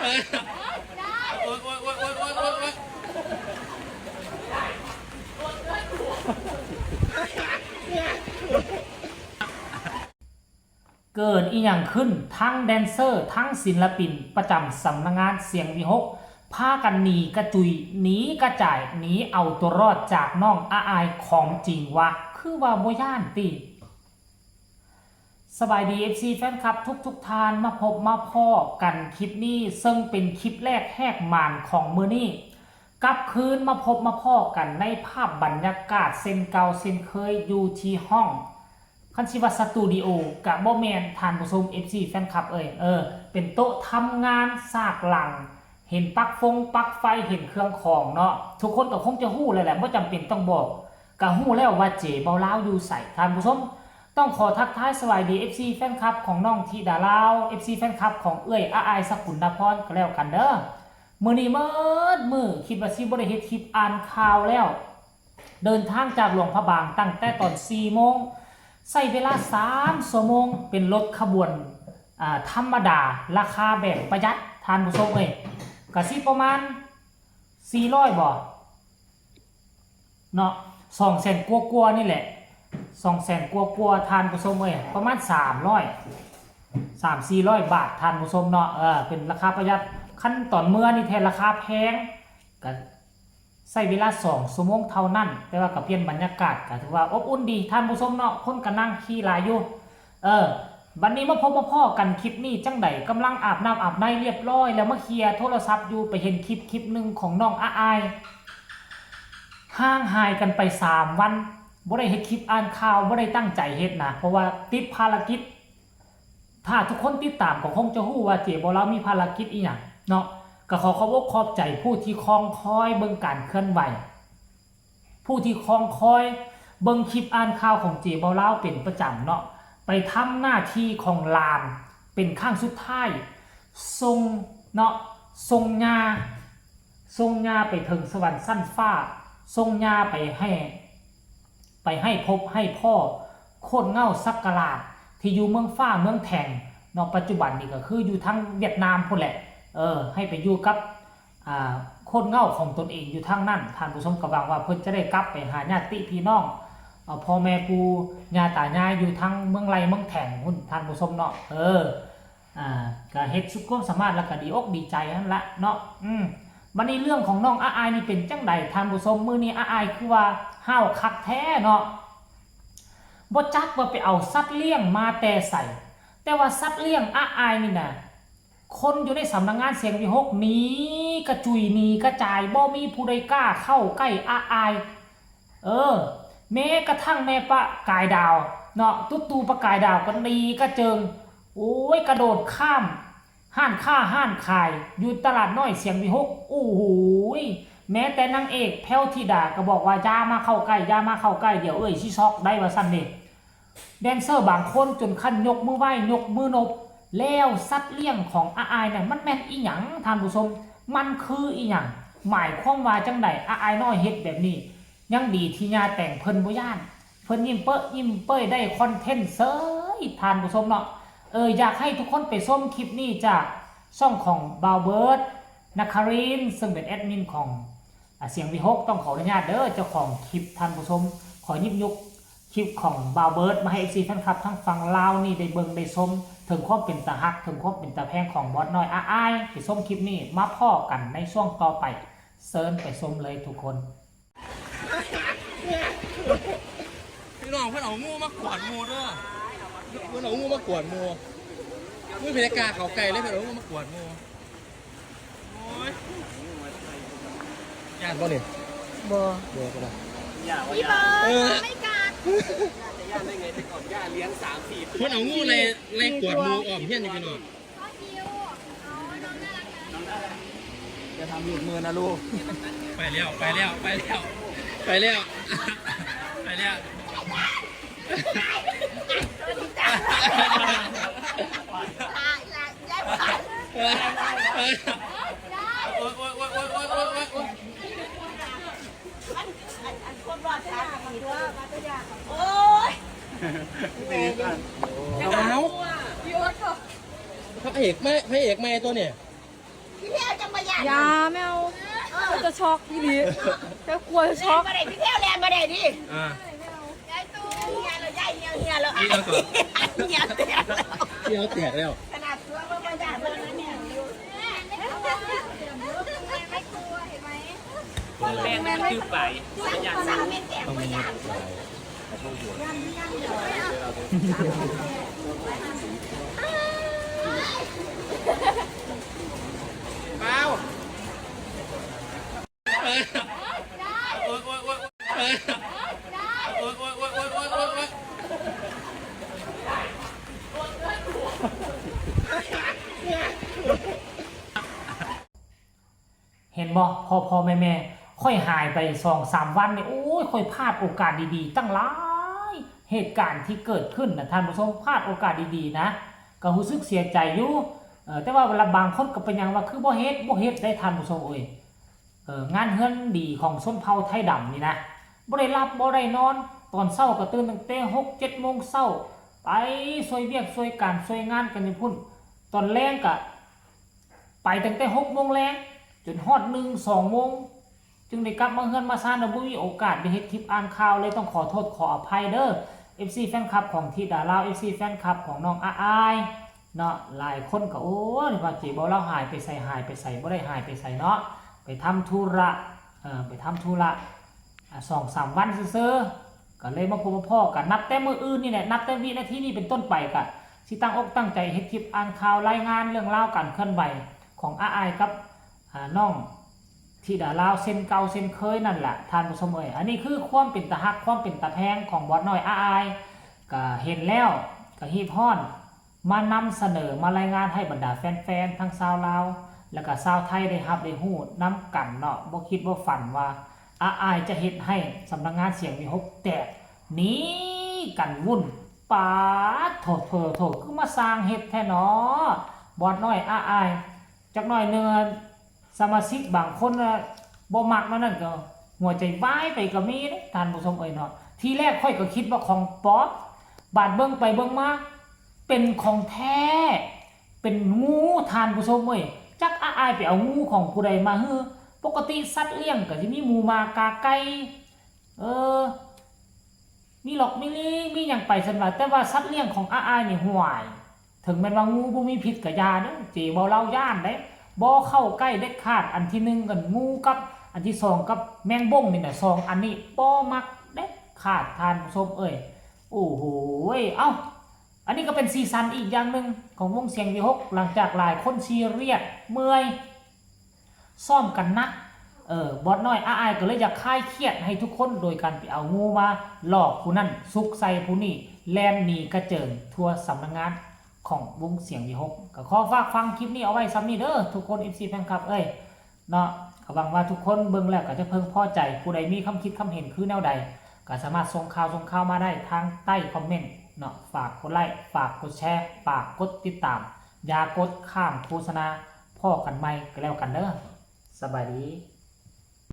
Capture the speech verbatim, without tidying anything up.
เกิดอีหยังขึ้น ทั้งแดนเซอร์ ทั้งศิลปินประจำสำนักงานเสียงวิหก พากันหนีกระจุย หนีกระจาย หนีเอาตัวรอดจากน้องอาอายของจริงวะ คือว่าบ่ย่านติ สบายดี เอฟซี แฟนคลับทุกๆท่าน มาพบมาพ้อกันคลิปนี้ ซึ่งเป็นคลิปแรกแหกมานของมื้อนี้ กลับคืนมาพบมาพ้อกันในภาพบรรยากาศเช่นเก่าเช่นเคย อยู่ที่ห้อง คันสิว่าสตูดิโอกะบ่แม่น ท่านผู้ชม เอฟซี แฟนคลับเอ้ย เออ เป็นโต๊ะทำงานฉากหลัง เห็นปลั๊กฟงปลั๊กไฟ เห็นเครื่องของเนาะ ทุกคนก็คงจะฮู้แล้วแหละ บ่จำเป็นต้องบอก ก็ฮู้แล้วว่าเจเบาลาวอยู่ไส ท่านผู้ชม ต้องขอทักทายสวัสดี เอฟซี แฟนคลับของน้องธิดาลาว เอฟซี แฟนคลับของเอื้อยอาอายสกุลนพรก็แล้วกันเด้อ มื้อนี้เมิดมื้อ คิดว่าสิบ่ได้เฮ็ดคลิปอ่านข่าวแล้ว เดินทางจากหลวงพระบางตั้งแต่ตอนสี่โมง ใช้เวลาสามชั่วโมง เป็นรถขบวน อ่า ธรรมดา ราคาแบบประหยัด ท่านผู้ชมเอ้ย ก็สิประมาณ สี่ร้อย บ่ เนาะ สองแสนกว่าๆนี่แหละ สองแสนกว่าๆ ท่านผู้ชมเอ้ย ประมาณ สามร้อย สามสี่ร้อยบาท ท่านผู้ชมเนาะ เออ เป็นราคาประหยัด คันตอนเมือนี่แท้ราคาแพง ก็ใช้เวลาสองชั่วโมงเท่านั้น แต่ว่าก็เปลี่ยนบรรยากาศ ก็ถือว่าอบอุ่นดี ท่านผู้ชมเนาะ คนก็นั่งขี่หลายอยู่ เออ บัดนี้มาพบมาพ้อกันคลิปนี้จั่งใด กำลังอาบน้ำอาบในเรียบร้อย แล้วมาเคลียร์โทรศัพท์อยู่ ไปเห็นคลิปคลิปหนึ่งของน้องอาอาย ห่างหายกันไปสามวัน บ่ได้เฮ็ดคลิปอ่านข่าว บ่ได้ตั้งใจเฮ็ดนะ เพราะว่าติดภารกิจ ถ้าทุกคนติดตามก็คงจะฮู้ว่าเจเบาลาวมีภารกิจอีหยังเนาะ ก็ขอขอบอกขอบใจผู้ที่คอยคอยเบิ่งการเคลื่อนไหว ผู้ที่คอยคอยเบิ่งคลิปอ่านข่าวของเจเบาลาวเป็นประจำเนาะ ไปทำหน้าที่ของหลานเป็นครั้งสุดท้าย ส่งเนาะ ส่งย่า ส่งย่าไปถึงสวรรค์ชั้นฟ้า ส่งย่าไปให้ ไปให้พบให้พ้อโคตรเหง้าสักหลาดที่อยู่เมืองฟ้าเมืองแถงเนาะ ปัจจุบันนี่ก็คืออยู่ทางเวียดนามพู้นแหละ เออ ให้ไปอยู่กับ อ่า โคตรเหง้าของตนเองอยู่ทางนั้น ท่านผู้ชม ก็หวังว่าเพิ่นจะได้กลับไปหาญาติพี่น้อง เอ่อ พ่อแม่ปู่ย่าตายายอยู่ทางเมืองไร่เมืองแถงพู้น ท่านผู้ชมเนาะ เออ อ่า ก็เฮ็ดสุดความสามารถแล้วก็ดีอกดีใจหั้นละเนาะ อืม บัดนี้เรื่องของน้องอาอายนี่เป็นจั่งใด ท่านผู้ชม มื้อนี้อาอายคือว่าห้าวคักแท้เนาะ บ่จักว่าไปเอาสัตว์เลี้ยงมาแต่ไส แต่ว่าสัตว์เลี้ยงอาอายนี่นะ คนอยู่ในสำนักงานเสียงวิหกหนีกระจุยหนีกระจาย บ่มีผู้ใดกล้าเข้าใกล้อาอาย เออ แม้กระทั่งแม่ปะกายดาวเนาะ ตุ๊ดตู่ปะกายดาวก็หนีกระเจิง โอ้ย กระโดดข้าม ห้านค้าห้านขาย อยู่ตลาดน้อยเสียงวิหก โอ้โหย แม้แต่นางเอกแพรวธิดาก็บอกว่า อย่ามาเข้าใกล้ อย่ามาเข้าใกล้ เดี๋ยวเอื้อยสิช็อกได้ ว่าซั่นเด้ แดนเซอร์บางคนจนขั้นยกมือไหว้ ยกมือนบ แล้วสัตว์เลี้ยงของอาอายน่ะ มันแม่นอีหยัง ท่านผู้ชม มันคืออีหยัง หมายความว่าจั่งใด อาอายน้อยเฮ็ดแบบนี้ ยังดีที่ย่าแต่งเพิ่นบ่ย้าน เพิ่นยิ้มเป๊ะยิ้มเป้ย ได้คอนเทนต์เสย ท่านผู้ชมเนาะ เออ อยากให้ทุกคนไปชมคลิปนี้จากช่องของบ่าวเบิร์ด นครินทร์ ซึ่งเป็นแอดมินของ อ่ะ เสียงวิหก ต้องขออนุญาตเด้อ เจ้าของคลิป ท่านผู้ชม ขอหยิบยกคลิปของบ่าวเบิร์ดมาให้ เอฟซี แฟนคลับทั้งฝั่งลาวนี่ได้เบิ่งได้ชม ถึงความเป็นตาฮัก ถึงความเป็นตาแพงของบอสน้อยอาอาย ไปชมคลิปนี้ มาพ้อกันในช่วงต่อไป เชิญไปชมเลยทุกคน พี่น้อง เพิ่นเอางูมากวาดหมู่เด้อ เพิ่นเอางูมากวาดหมู่ มื้อเพกาเขาไก่เลย เพิ่นเอางูมากวาดหมู่ โอ้ย ย่านบ่นี่ บ่ บ่ก็ได้ พี่เบิร์ด เออ ไม่กัด ย่าได้ไง แต่ก่อนย่าเลี้ยงสามสี่ตัว เพิ่นเอางูไล่ ไล่กวาดหมู่อ้อมเฮียนอยู่พี่น้อง จะทำหลุดมือนะลูก ไปแล้ว ไปแล้ว ไปแล้ว ไปแล้ว ไปแล้ว โอ้ย เอา พระเอกแม่ พระเอกแม่ตัวเนี่ย พี่แพรวจะมาย่าน อย่า ไม่เอา เออ ก็จะช็อกอีหลี จะกลัวจะช็อก แล่นมาได้ พี่แพรวแล่นมาได้ดิ อ่า ยายตู้เฮียแล้ว ยายเฮียเฮียแล้ว นี่เราก่อน เฮียแตกแล้ว เฮียแตกแล้ว ขนาดตัวมันมาย่านมันแล้วเนี่ย แม่มันคือไป ต้องมี เปล่า เห็นบ่ พ่อพ่อแม่แม่ ข้อยหายไปสองสามวันนี่ โอ้ย ข้อยพลาดโอกาสดีๆ ตั้งหลาย เหตุการณ์ที่เกิดขึ้นนะท่านผู้ชม พลาดโอกาสดีๆ นะ ก็รู้สึกเสียใจอยู่ เออ แต่ว่าเวลาบางคนก็เป็นหยังว่าคือบ่เฮ็ด บ่เฮ็ดได้ท่านผู้ชมเอ้ย เออ งานเฮือนดีของชนเผ่าไทยดำนี่นะ บ่ได้หลับบ่ได้นอน ตอนเช้าก็ตื่นตั้งแต่หกเจ็ดโมงเช้า ไปช่วยเวียกช่วยการช่วยงานกันอยู่พุ้น ตอนแลงก็ไปตั้งแต่หกโมงแลง จนฮอดหนึ่งสองโมง จึงได้กลับมาเฮือนมาซาน แล้วบ่มีโอกาสได้เฮ็ดคลิปอ่านข่าวเลย ต้องขอโทษขออภัยเด้อ เอฟซี แฟนคลับของธิดาลาว เอฟซี แฟนคลับของน้องอาอายเนาะ หลายคนก็ โอ้ย ว่าเจ๊เบาลาวหายไปไส หายไปไส บ่ได้หายไปไสเนาะ ไปทำธุระ เออ ไปทำธุระ อ่ะ สองสามวันซื่อๆ ก็เลยมาพบมาพ้อกัน นับแต่มื้ออื่นนี่แหละ นับแต่วินาทีนี้เป็นต้นไปก็สิตั้งอกตั้งใจเฮ็ดคลิปอ่านข่าวรายงานเรื่องราวการเคลื่อนไหวของอาอายกับ อ่า น้องธิดาลาวเช่นเก่าเช่นเคยนั่นแหละท่านผู้ชมเอ้ย อันนี้คือความเป็นตาฮักความเป็นตาแพงของบอสน้อยอาอาย ก็เห็นแล้วก็ฮีดฮ้อน มานำเสนอมารายงานให้บรรดาแฟนๆ ทั้งชาวลาว แล้วก็ชาวไทยได้รับได้ฮู้นำกันเนาะ บ่คิดบ่ฝันว่าอาอายจะเฮ็ดให้สำนักงานเสียงวิหกแตกหนีกันวุ่น ปาดโถ โถ โถ คือมาสร้างเฮ็ดแท้เนาะ บอสน้อยอาอาย จักหน่อยหนึ่ง สมาชิกบางคนน่ะบ่มักแนวนั้นก็หัวใจวายไปก็มีเด้ท่านผู้ชมเอ้ยเนาะ ทีแรกข้อยก็คิดว่าของปลอม บาดเบิ่งไปเบิ่งมา เป็นของแท้ เป็นงูท่านผู้ชมเอ้ย จักอาอายไปเอางูของผู้ใดมาหื้อ ปกติสัตว์เลี้ยงก็สิมีหมูหมากาไก่ เออ มีหลอกมีลิง มีหยังไปซั่นว่า แต่ว่าสัตว์เลี้ยงของอาอายนี่ห่วย ถึงแม่นว่างูบ่มีพิษก็อย่าเด้อ เจ๊เบาลาวย้านเด้ บ่เข้าใกล้เด็ดขาด อันที่หนึ่งกันงูกับ อันที่สองกับแมงบ้งนี่น่ะ สองอันนี้บ่มักเด็ดขาดท่านผู้ชมเอ้ย โอ้โหย เอ้า อันนี้ก็เป็นสีสันอีกอย่างหนึ่งของวงเสียงวิหก หลังจากหลายคนซีเรียสเมื่อย ซ้อมกันหนัก เออ บอสน้อยอาอายก็เลยอยากคลายเครียดให้ทุกคนโดยการไปเอางูมาหลอกผู้นั่น ซุกใส่ผู้นี่ แล่นหนีกระเจิงทั่วสำนักงานของวงเสียงวิหก ก็ขอฝากฟังคลิปนี้เอาไว้ส่ำนี้เด้อทุกคน เอฟซี แฟนคลับเอ้ย เนาะ ก็หวังว่าทุกคนเบิ่งแล้วก็จะเพิ่งพอใจ ผู้ใดมีความคิดความเห็นคือแนวใด ก็สามารถส่งข่าวส่งข่าวมาได้ทางใต้คอมเมนต์เนาะ ฝากกดไลค์ ฝากกดแชร์ ฝากกดติดตาม อย่ากดข้ามโฆษณา พ้อกันใหม่ก็แล้วกันเด้อ สบายดี